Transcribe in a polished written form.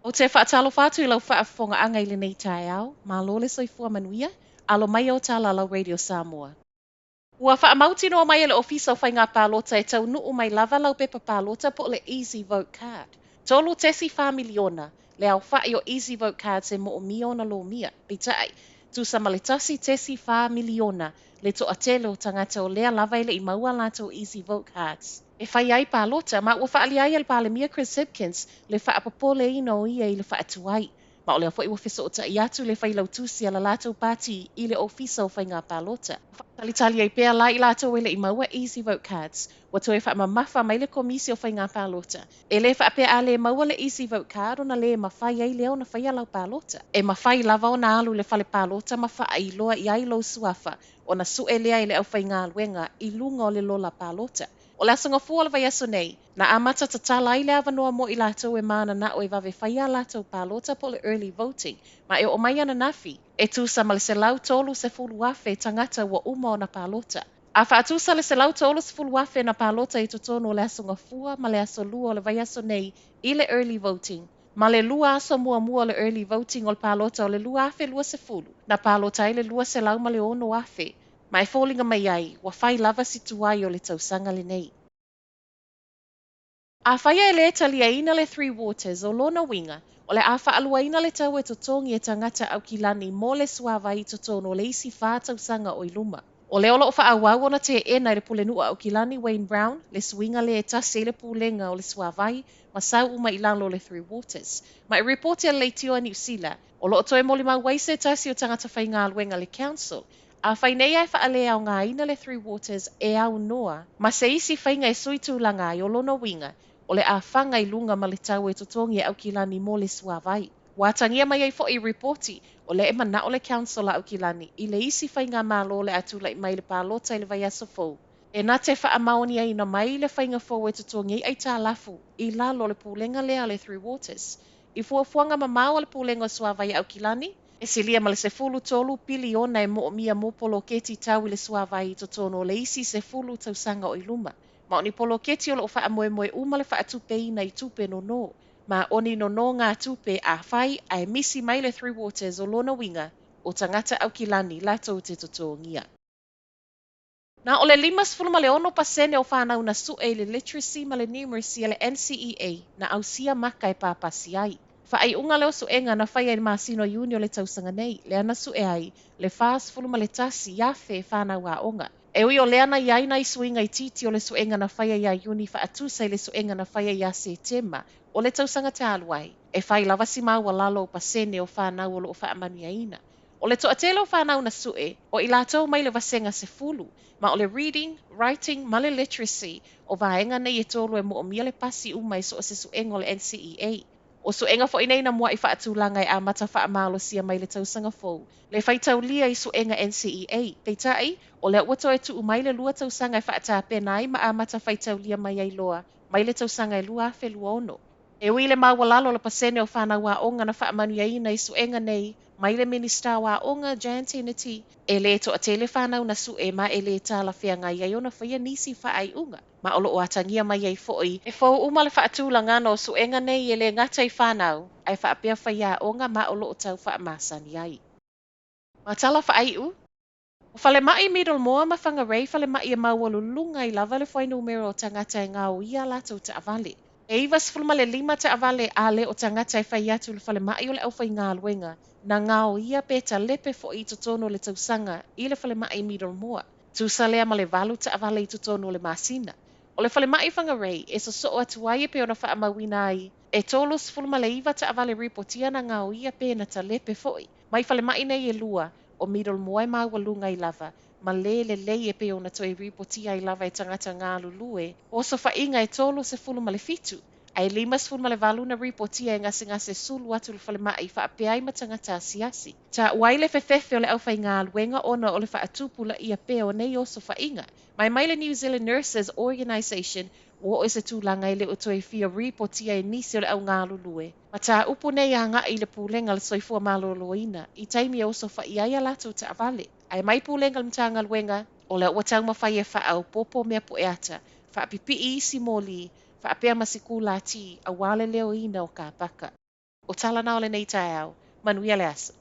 Ou te faatalofa atu i lau faafofogaaga i lenei taeao, malo le soifua manuia, alo mai o Talalau Radio Samoa. Ua faamautinoa mai e le Ofisa o Faiga Palota e taunuu mai lava lau pepa palota po o le Easy Vote Card. 3.4 miliona le aofa'i o Easy Vote Cards e mo'omia ona lomia. Peitai, tusa ma le 1.4 miliona le toatele o tagata o lea lava e le i maua a latou Easy Vote Cards e fai ai palota, ma ua faaalia ai e le Palemia Chris Hipkins le faapopoleina o ia i le faatuai. Ma o lea foi ua fesootai atu le failautusi a le latou pati i le Ofisa o Faiga Palota. Talitali ai pea la i latou e le i maua Easy Vote Cards. Ua toe faamamafa mai le Komisi o Faiga Palota. E le faapea a le maua le Easy Vote Card ona le mafai ai lea ona faia lau palota. E mafai lava ona alu i le fale palota ma faailoa i ai lou suafa ona sue lea e le aufaigaluega i luga o le lola palota. O le Aso Gafua o le vaiaso nei, na amata tatala ai le avanoa mo i latou e mananao e vave faia a latou palota po o le early voting, ma e oo mai ananafi, e tusa ma le 130,000 tagata ua uma ona palota. A faatusa le 130,000 na palota i totonu o le Aso Gafua ma le Aso Lua o le vaiaso nei i le early voting, ma le 2 aso muamua o le early voting o le palota o le 2020, na palota ai le 206,000, ma e foliga mai ai ua fai lava si tuai o le tausaga lenei. Afai e le taliaina le Three Waters, o lona uiga, o le a faaluaina le tau e totogi e tagata Aukilani mo le suāwai i totonu o le isi 4 tausaga o i luma. O lea o lo o faaauau ona teena e le Pulenuu a Aukilani Wayne Brown le suiga lea e tasi ai le pulega o le suāwai ma sau uma i lalo o le Three Waters. Ma e ripoti a le leitio a Niu Sila, o lo o toe molimau ai se tasi o tagata faigaluega a le Council. Afai nei ae faaleaogaina le Three Waters e aunoa ma se isi faiga e sui tulaga ai, o lona uiga, o le a faga i luga ma le tau e totogi e Aukilani mo le suāwai. Ua atagia mai ai foi i ripoti, o lea e manao le Council a Aukilani i le isi faigamalo o le a tulai mai i le palota i le vaiaso fou, e na te faamaoniaina mai le faiga fou e totogi ai aitalafu i lalo o le pulega lea a le Three Waters. I fuafuaga mamao a le Pulega o Suāwai a Aukilani, e silia ma le 13 piliona e moomia mo poloketi tau i le suāwai i totonu o le isi 10 tausaga o i luma. Ma o ni poloketi o lo o faamoemoe uma le faatupeina i tupe nonō. Ma o ni nonōga tupe afai ae misi mai le Three Waters, o lona uiga, o tagata Aukilani latou te totogia. Na o le 56% o whanau na sue i le literacy ma le numeracy a le NCEA na ausia maka e papasi ai. Faaiuga lea o suega na faia i le masina o Iuni o le tausaga nei, lea na sue ai le 41,000 whanau aoga. E ui o lea na iai nai suiga itiiti o le suega na faia ia Iuni faatusa i le suega na faia ia Setema o le tausaga talu ai. E fai lava si maualalo o pasene o whanau o lo o faamanuiaina. O le toatele o whanau na sue, o i latou mai le vasega 10, ma o le reading, writing, ma le literacy, o vaega nei e tolu e moomia le pasi uma i so o se suega o le NCEA. O suega foi nei na muai faatulaga e amata faamalosia mai le tausaga fou, le faitaulia i suega NCEA. Peitai, o lea ua toe tuu mai le 2 tausaga e faatapena ai ma amata faitaulia mai ai loa, mai le tausaga e 2026. E ui le maualalo o le pasene o whanau aoga na faamanuiaina i suega nei, mai le Minista o Aoga Jan Tinetti, e le toatele whanau na sue ma e le talafeagai ai ona faia nisi faaiuga. Ma o lo o atagia mai ai foi, e fou uma le faatulagana o suega nei e le gata i whanau, ae faapea faiaoga ma o lo o tau faamasani ai. Ma tala faaiu, o falemai Middlemore ma Whangarei falemai e maualuluga ai lava le fuainumera o tagata e gaoia a latou taavale. E 95 taavale a le o tagata e fai atu i le falemai o le aufaigaluega na gaoia pe talepe foi i totonu o le tausaga i le falemai Middlemore. Tusa lea ma le 8 taavale i totonu o le masina. O le falemai Whangarei e sosoo atu ai e pei ona faamauina ai e 39 taavale ripotia na gaoia pe na talepe foi. Mai falemai nei e 2 o Middlemore e maualuga ai lava, ma le lelei e pei ona toe ripotia ai lava e tagata galulue, o osofaiga e 37, ae 58 na ripotia e gasegase sulu atu i le falemai faapea ai ma tagata asiasi. Taua ai le fefefe o le aufaigaluega ona o le faatupulaia pea o nei osofaiga. Mai mai le New Zealand Nurses Organisation ua oo i se tulaga e le o toe fia ripotia e nisi o le augalulue. Ma tāupu nei agai i le pulega o le soifua maloloina i taimi e osofai ai a latou taavale. Ae mai pulega o le Matagaluega, o lea ua taumafai e faaopoopo mea pueata, faapipii isi moli, faapea ma sikulati, auā le leoina o kapaka. O tala na o lenei taeao, manuia le aso.